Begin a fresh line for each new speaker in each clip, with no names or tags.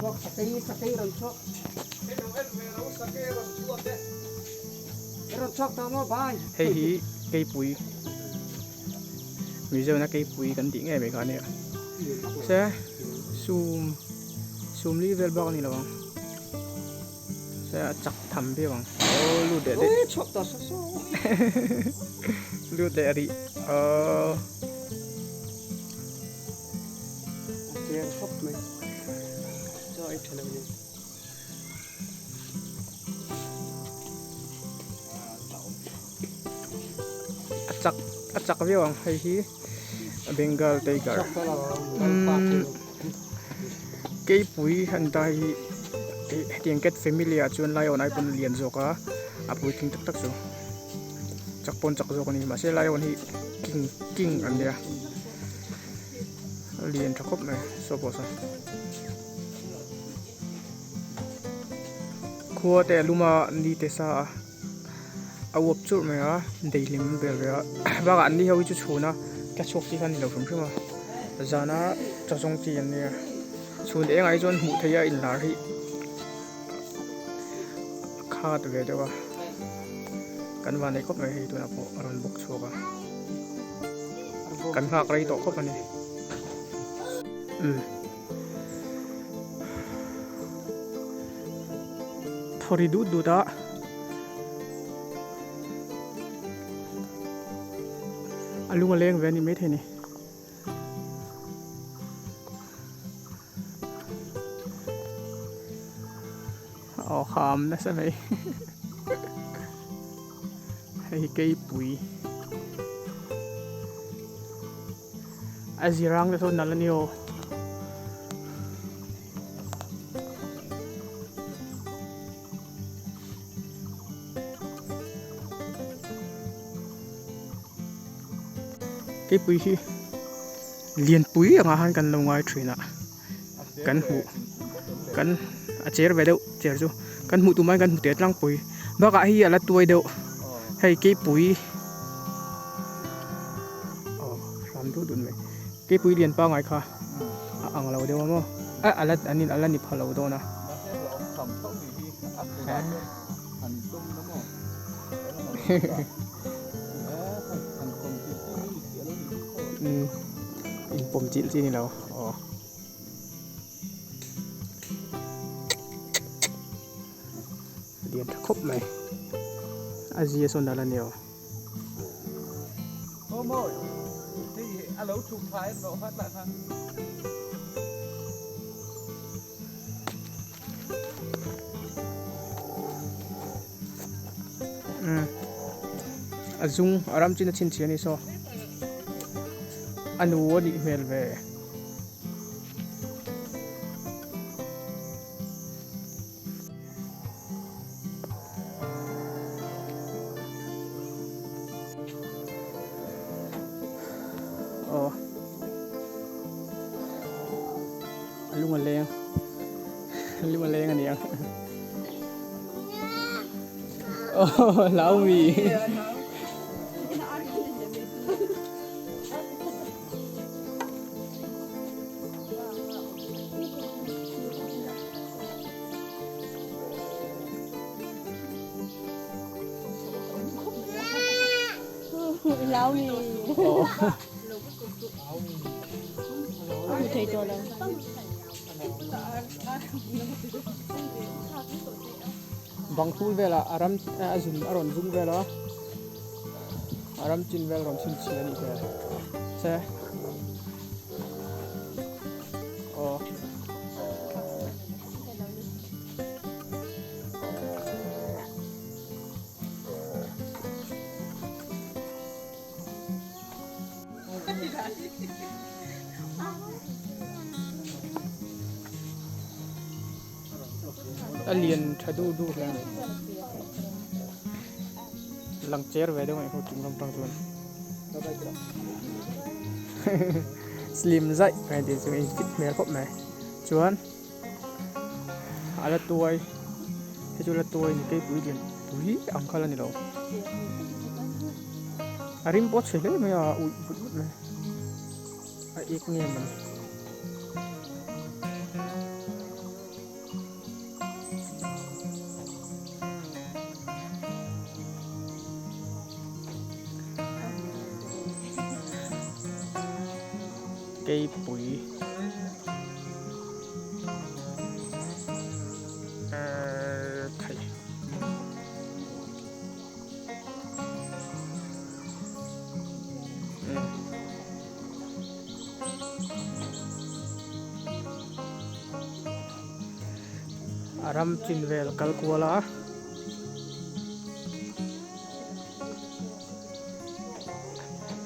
Chhuak sakei sakei rawn chhuak. Rawn chhuak tawh maw bhai.
Hei hi keipui Mizona keipui kan tih ngei mai kha a nia. Se sum sum li vel bak a ni lo ang. Se a chak tham viau ang. Aw lut leh daih.
Chhuak tawh saw saw.
Lut leh rih. Aw.
A cher khawp mai. Chaw ei tha lo nen.
A chak a chak viau ang hei hi Bengal tiger. Keipui an ta hi hetiang cat family ah chuan lion ai pawn a lian zawk a a puitling tak tak chu chak pawn chak zawk a ni mahse lion hi king king an nia a lian tha khawp mai saw pawh saw. Khua te a lum a ni te sa a a uap churh mai a daihlim vel ve a bakah an ni ho hi chu chhun a tla chhuak chi kha a ni lo hrim hrim a zana chaw zawng chi an nia chhun engah hi chuan hmuh theih a inlar hi a khat ve deuh a kan van nei khawp mai hei tunah pawh a rawn bawk chhuak a kan nghak rei tawh khawp a ni umm. Thaw ri dut dut a. A lung a leng ve a ni maithei a ni. Aw kham nasa mai. Hei hi keipui. A zirang te sawn nalh a ni aw. Keipui hi lianpui angah khan kan lo ngai thin a kan hmuh kan a cher ve deuh cher chu kan hmuh tumah hian kan hmu teh tlangpui bakah hei a la tuai deuh hei keipui. Aw hram duh dun mai keipui lian pangai kha a ang lo deuh a maw a ala an in ala ni pha lo dawn a umm inpawm chilh chi a ni lo aw. Lian tha khawp mai a zia sawn dal a ni aw. Umm a zung a ram chin a chhinchhiah a ni saw a nu a nih hmel ve. Aw a lung a leng a lung a leng a niang aw hlau mi. Bang thul velah a ram a zun a rawn zum vel a a ram chin vel rawn chhinchhiah a nih hmel che. Aw. A lian tha duh duh hle mai. Lang cher ve deuh mai ho chung lam tang chuan. Slim zaih mai tih chu in fit hmel khawp mai. Chuan a la tuai hei chu la tuai ni keipui lian pui ang kha la ni lo. A rim pawh a chhe hle mai a uih vut vut mai. A ek nge mawni. Keipui Khai. A ram chin vel kal kual a.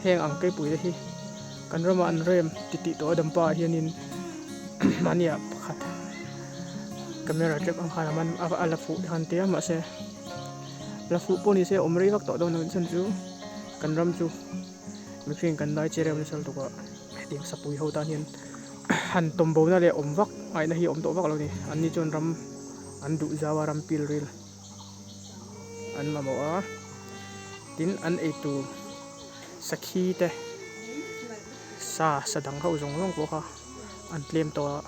Heng ang keipui te hi kan ramah an rem ti tih tawh a dampa ah hianin mahni ah pakhat camera trap ang khan a man a la fuh te khan tia mahse la fuh pawh ni se awm rei vak tawh dawn lo chhan chu kan ram chu mihring kan dai che reuh nasa lutuk a hetiang sapui ho tan hian han tawm bo na leh awm vak ngaihna hi awm tawh vak lo a ni an ni chuan ram an duh zau a ram pil ril. an mamawh a tin an eitur sakhi te sa sa dang ho zawng zawng pawh kha an tlem tawh a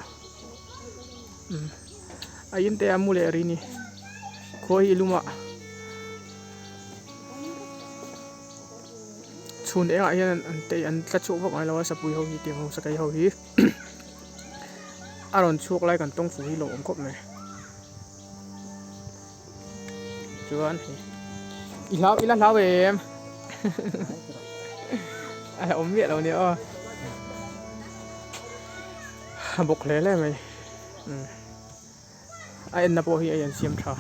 umm a in te a mu leh ri ni khua hi lum ah chhun engah hian an tei an tla chhuak vak ngailo a sapui ho hi tiang ho sakei ho hi a rawn chhuak lai kan tawng fu hi lo awm khawp mai. Chuan hei i hlau ila hlau em a awm miah lo nia aw a bawk hle hle mai umm a enna pawh hi a in siam tha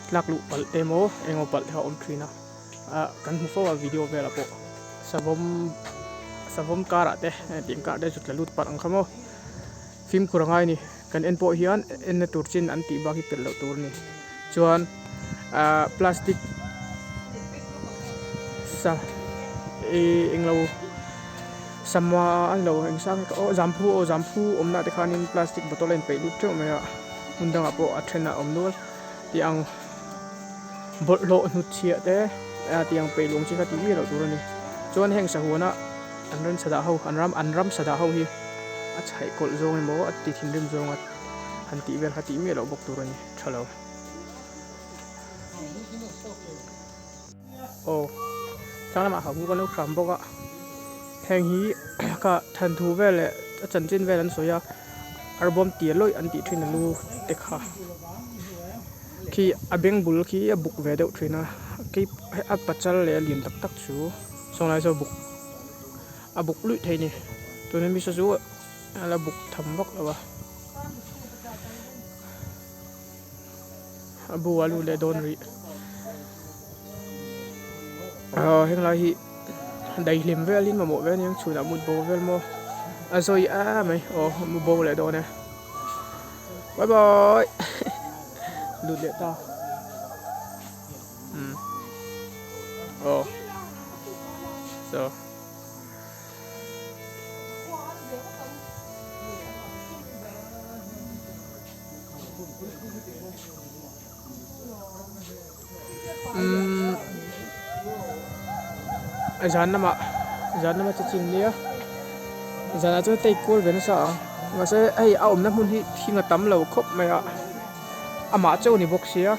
tlak luh palh te emaw engemaw palh te kha a awm thin a ah kan hmu fo a video velah pawh savawm savawm karah te hetiang karah te chu tla lut palh ang kha maw fimkhur a ngai a ni. Kan en pawh hian enna tur chin an tih bak hi pelh loh tur a ni. Chuan ahh plastic sa ih englo sama a ni lo eng sang nge aw zamphu aw zamphu awmna te khanin plastic bottle a inpeih lut teuh mai a hmun dangah pawh a then a awm nual tih ang bawlhhlawh hnutchhiah te tih ang peih luang chi kha tih miah loh tur a ni. Chuan heng sahuana an ram sa dah ho an ram an ram sa dah ho hi a chhaih kawlh zawng emaw a ti thinrim zawnga han tih vel kha tih miah loh bawk tur a ni tha lo. Aw tlang lamah ha buk an lo hram bawk a heng hi ka thanthu vel leh a chanchin vel an sawi a arbawm tia lawih an tih thin a lu te kha khi a beng bul khi a buk ve deuh thin a a pachal leh a lian tak tak chu. Sawnglai chu a buk a buk luih thei a ni tuna mi saw chu a la buk tham vak lo a a bu a lut leh dawn rih ah henglai hi daihlim velin mamawh ve aniang chhunah mut bo vel maw a zawi em mai aw mu bo leh dawn e bye bye lut leh ta. Umm aw so umm a zan lamah zan lama che chin nia zanah chuan take kual ve nasa ang mahse hei a awmna hmun hi thing a tam lo khawp mai a amah chauh a ni bawk sia.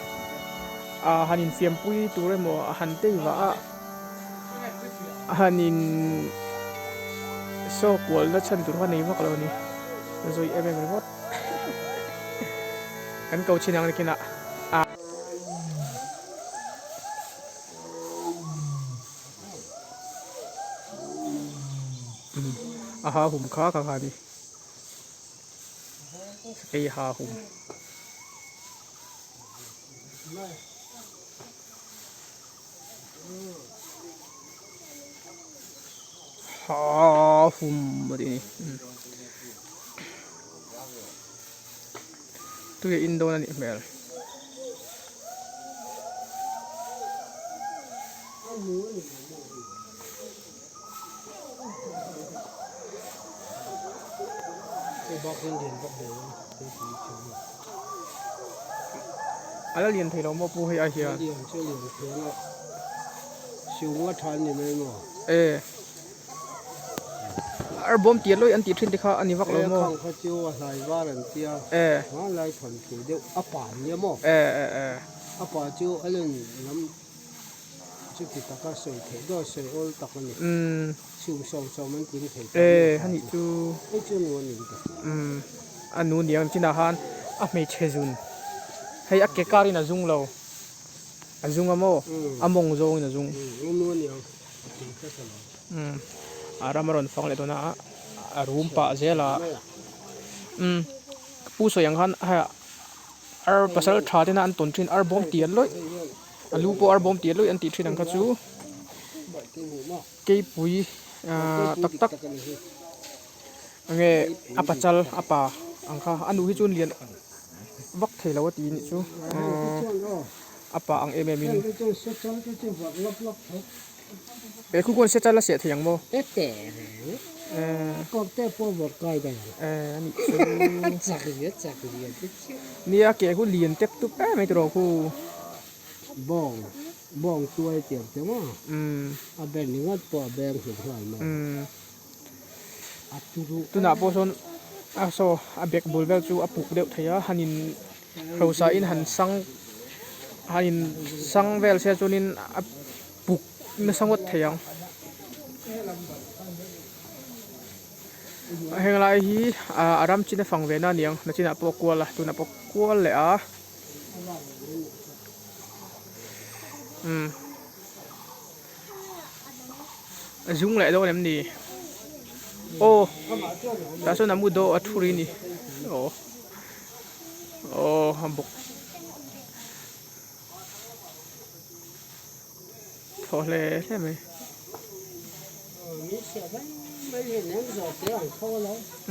Ah han infiampui tur emaw a han tei vah a a han in saw kual na chhan tur kha nei vak lo a ni a zawi em em ringawt kan ko chin ang nakinah ah. A ha hum kha kha kha a ni sakei ha hum. Ha hum a tih a ni tui a in dawn a nih hmel. A la lian thei lo maw pu hei ai hian.
Lian chu lian thei a siung a tha ni mai maw.
E arbawm tir lawih an tih thin te kha a ni vak lo maw.
E khang kha chu a hlai var an tia.
E
hmanlai thawn thu deuh a pa nia maw.
E e e
a pa chu a len lam. Chuti taka sawi theih dawn sawi awl tak a ni. Chhum sawm sawm an tling thei tawh
E a nih chu.
Hei chu nu a ni ta.
Umm a nu niang chinah khan a hmeichhe zun hei a ke karin a zung lo a zung a maw a mawng zawngin a zung.
Umm a nu a niang a tling tlat a lo.
Umm a ram a rawn fang leh dawn a a rum pah zel a umm ka pu sawi ang khan hei ar pasal tha tena an tawn thin ar bawm tial lawih a lu pawh ar bawm tial lawih an tih thin ang kha chu. Keipui tak tak enge a pachal a pa ang kha a nu hi chuan lian vak thei lo a ti nih chu a pa ang em em in he khu khuan sechal a seh thei ang maw a nih chu nia ke khu lian tek tup em mai tiraw khu.
Bawng tuai tiang te maw? A ben ringawt pawh a beng hlum nghal maw? A turu.
Tunah pawh sawn a saw a bek bul vel chu a puk deuh thei a, han in hrosa in han sang han in sang vel sia chuanin a puk nasa ngawt thei ang. Heng lai hi a ram chin a fang ve na aniang nachinah pawh a kual a tunah pawh a kual leh a. Umm a zung leh dawn em ni aw tah sawn a mu daw a thu ri a ni aw aw a bawk thaw hle hle mai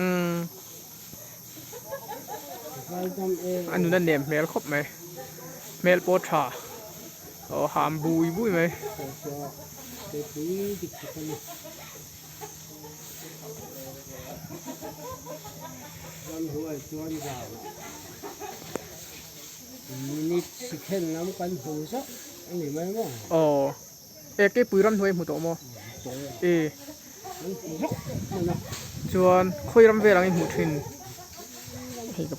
umm. A nun a nem hmel khawp mai hmel pawh tha aw ham bui bui mai. Aw e keipui ramhnuai hmu tawh maw e. Chuan khawi ram vel ang i hmuh thin hei ka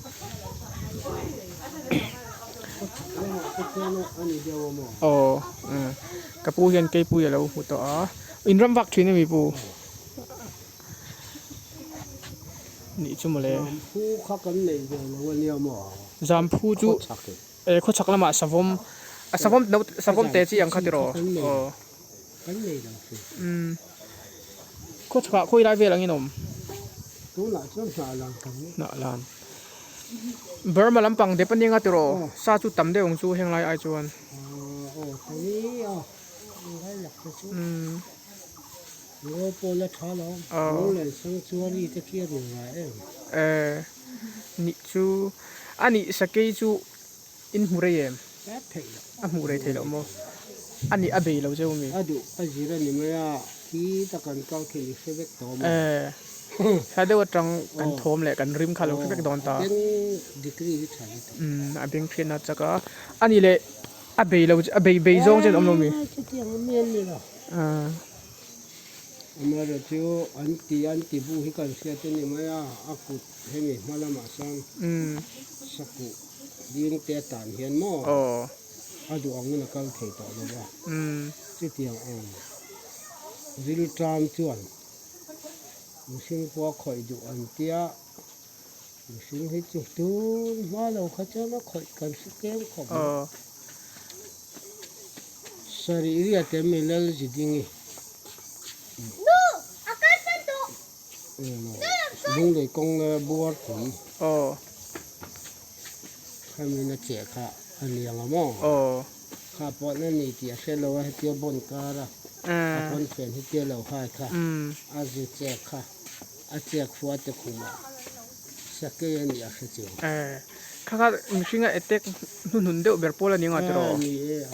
aw umm ka pu hian keipui alo hmu tawh a in ram vak thin a mi pu nih chu mawle zamphu chu e khawchhak lamah savawm a savawm savawm te chi ang kha tiraw aw.
Kan nei lo chu.
Umm. Khaw chhakah khawi lai vel angin awm?
Tunah chuan hnah lan kan ni.
Hnah lan. Burma lampang dep a nia tiraw? Sa chu tam deuh ang chu heng lai ai chuan.
Aw tam i a. Ngai lak te chu.
Umm.
Ngaw pawh la tha lo. Ngaw len sang chuan ri te khi a rul ngai em?
Eh. Nih chu. A nih sakei chu In hmu rei em? A hmuh rei thei loh maw? A nih a bei lo cheu mi?
A duh a zir a ni mai a, khi ta kan kal khi i hre vek tawh maw?
Eh, thla deuh atang kan thawm leh kan rim kha lo hre vek dawn ta.
A beng degree hi tha lutuk.
Umm, a beng hriatna chak a. A nih leh a bei lo a bei bei zawng chen awm lo mi?
Eh, chutiang awm hian ni lo.
Ah.
Amaherawhchu an ti an ti bu hi kan hriat a ni mai a, a kut hemi hma lamah sawn sakuh ding te atan hian maw a duh angin a kal thei tawh lo va, chutiang ang rilṭam chuan mihring pawh a khawih duh an tia, mihring hi chu tun hma lo kha chuan a khawih kan hre tlem khawp mai. Sarih riat em ni Lal Zidingi? Lunglei kawng la buar pui. Khamin a cheh kha a liang a maw? Kha pawh na ni tih a hre lo a, hetia bawn kar a, a pawn fen hetia lo hai kha, a zu chek kha, a chek fua te khumah sakei a nih a hre chiang.
Kha kha mihringa attack hnuhnun deuh ber pawl a ni anga tiraw?
Ni e a.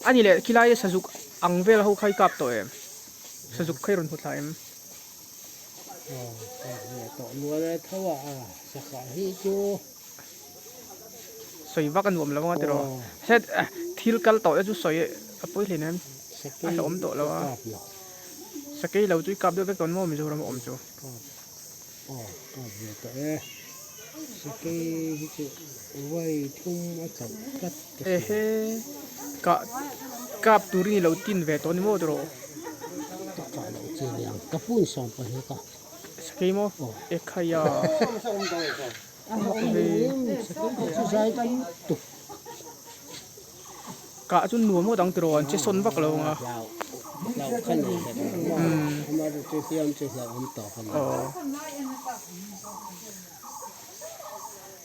A ni leh khilai sazuk ang vel ho kha i kap tawh em? Sazuk kha i rawn hmu thla em?
Aw kap ve tawh nual e tho a a sakah hi chu.
Sawi vak a nuam lo anga tiraw? Set thil kal tawh te chu sawi a pawi hle nen a hlauhawm tawh lo a. Sakei lo chu i kap deuh vek dawn maw Mizoram a awm chu?
Kap aw kap ve tawh e. Sakei hi chu vai thum a chauh tlat ka hria.
Ehe kah kap turin i lo tin ve tawh a ni maw tawh?
Ka kah loh chi a niang, ka pun sawm pahnih ka.
Sakei maw? Ekhai a. Kah chu nuam ngawt ang tiraw an che sawn vak lo ang a.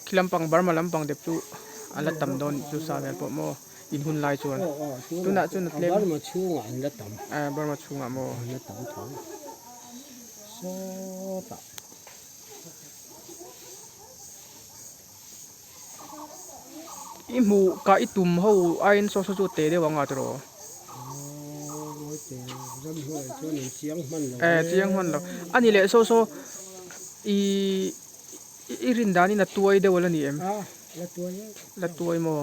Khi lampang Burma lampang dep chu a la tam dawn chu sa vel pawh maw in hun lai chuan tunah chuan a tlem
Burma chhungah an la tam.
Burma chhungah maw.
An la tam tho. Sawtah.
I hmuh kah i tum ho aiin saw saw chu te deuh ang a tiraw? Eh chiang hman lo. A ni leh saw saw i i rin danin a tuai deuh a la ni em? La tuai maw?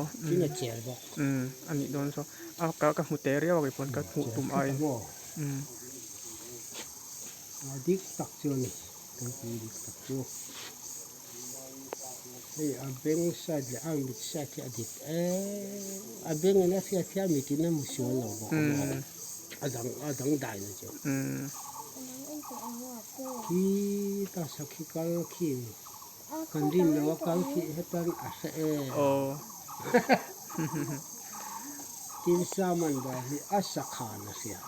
Umm a nih dawn saw. A ka ka hmu te riau a keipawn ka hmuh tum aiin. Umm.
A dik tak chu a ni, kan tih dik tak chu. Hei a beng side leh a mit side hi a dik em, a beng in a hriat hian mit in a hmu sual lo bawk a maw, a dang a dang dai na chu. Khi ta sakhi kal khi kan rin lo a kal khi hetan a hre em. Tin Saman bar hi a sakhan a hria.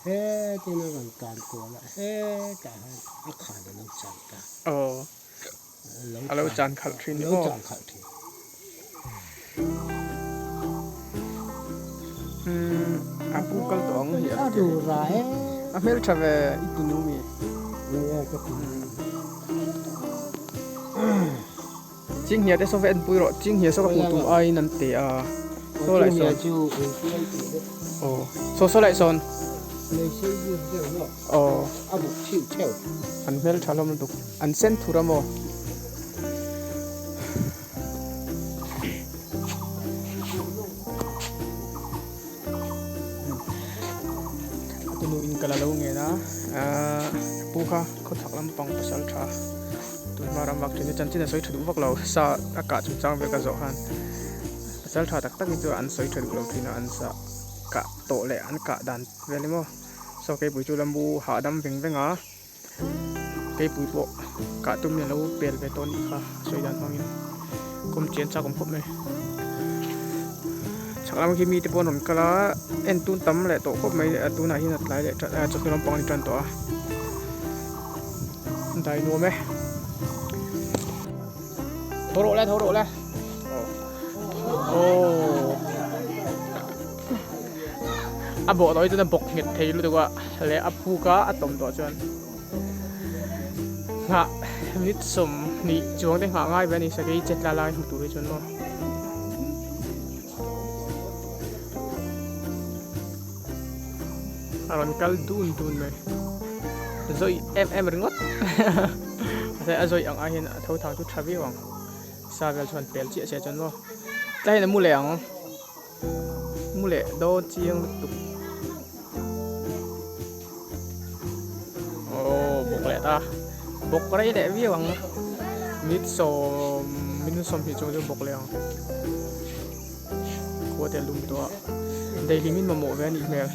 Hetin a rawn tan kual a, hetah hian a khan a lo chan ta.
Aw. A lo chan khalh thin ni maw?
A lo chan khalh thin.
Umm a pu kal tawh ang hi
a ru ra e.
A hmeltha ve i ti nu mi?
Nia ka ti.
Chinghnia te saw en pui rawh chinghnia saw ka hmuh tum aiin an te a saw lai sawn aw saw saw lai sawn aw an hmel tha hlawm lutuk an sen thur a maw. A tunu in kal a lo ngen a ahh pu kha khawchhak lampang pasal tha tunhma ram vak thin a chanchin a sawi tha duh vak lo sa a kah chung chang vel ka zawh khan pasal tha tak tak hi chu an sawi tha duh lo thin a an sa kah tawh leh an kah dan vel hi maw saw keipui chu lambu hahdam veng veng a keipui pawh kah tum in a lo pel ve tawh a nih kha a sawi dan hmangin kawm chian chak awm khawp mai chhak lam khi mite pawh an rawn kal a en tun tam leh tawh khawp mai a tunah hian a tlai leh tan chawhnu lampang a ni tan tawh a dai nuam e tho rawh le tho rawh le aww a bawh tawh hi chuan a bawk nghet thei lutuk a leh a phuk a a tawm tawh chuan nghah minute sawmhnih chuang te nghah ngai ve a ni sakei che tla lai hmu tur hi chuan maw. A rawn kal dun dun mai zawih em em ringawt mahse a zawih ang ai hian a tho thang chu tha viau ang sa vel chuan pel chiah se chuan maw tlai hian a mu leh ang. Mu leh dawn chiang lutuk. Aww bawk leh ta. Bawk rei leh viau ang. Minute sawm minute sawmhnih chung chu bawk leh ang. Khua te a lum tawh a. Daily min mamawh ve a nih hmel.